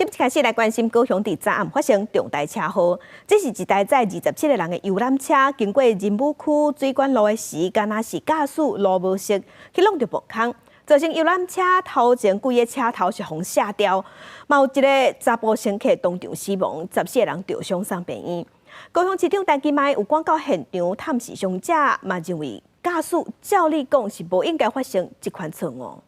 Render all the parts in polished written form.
新聞開始來關心高雄佇昨暗發生重大車禍，這是一台載27個人的遊覽車，經過仁武區水管路的時，敢若是駕駛路無熟，去挵著墓空，造成遊覽車頭前規个車頭是予卸掉，嘛有一个查埔乘客當場死亡，14個人著傷送病院。高雄市長陳其邁有趕到現場探視傷者，嘛認為駕駛照理講是無應該發生這款錯誤。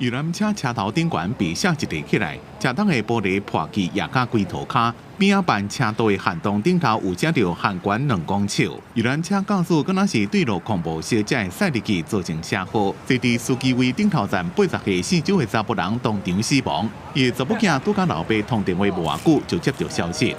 遊覽車車頭頂懸被卸一塊起來，車頂的玻璃破去，壓甲規塗跤。邊仔辦車道的涵洞頂頭有寫著限懸2公尺。遊覽車駕駛敢若是對路況無熟，才會駛入去造成車禍。坐佇司機位頂頭層80歲姓周的查埔人當場死亡。伊的查某囝拄佮老爸通電話無偌久就接著消息。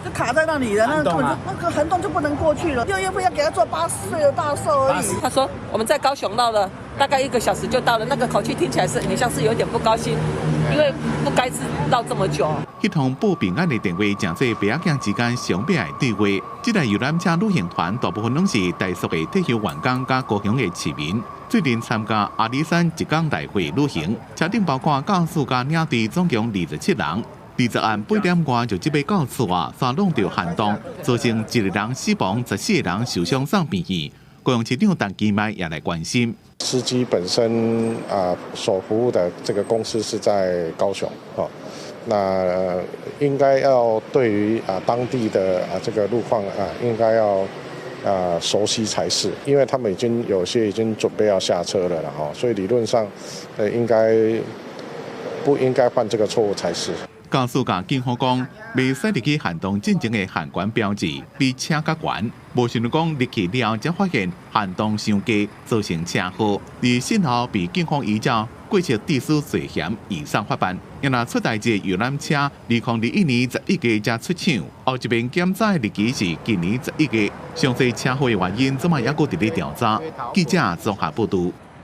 就卡在那裡了，那根本就那個涵洞就不能過去了。6月份要給他做80歲的大壽而已。他說我們在高雄繞了大概一個小時就到了，那個口氣聽起來是你像是有點不高興，因為不該是繞這麼久。彼通報平安的電話，成做爸仔囝之間上尾的對話。這台遊覽車旅行團大部分攏是台塑的退休員工佮高雄的市民，最近參加阿里山一工來回旅行，車頂包括駕駛佮領隊總共27人。20暗8點外就這欲到厝啊，煞挵著涵洞，造成一個人死亡，14個人受傷送病院。高雄市長陳其邁也來關心。司機本身啊，所服務的這個公司是在高雄，哦，那應該要對於啊當地的啊這個路況啊，應該要啊熟悉才是，因為他們已經有些已經準備要下車了啦，哈，所以理論上，應該不應該犯這個錯誤才是。駕駛共警方講，未駛入去涵洞進前的限懸標誌比車較懸，無想著講入去了後才發現涵洞傷低，造成車禍。而事後被警方依照過失致死罪嫌移送法辦。若出代誌遊覽車，2021年11月才出廠，後一遍檢查的日期是今年11月。詳細車禍的原因，這擺猶閣佇咧調查。記者綜合報導。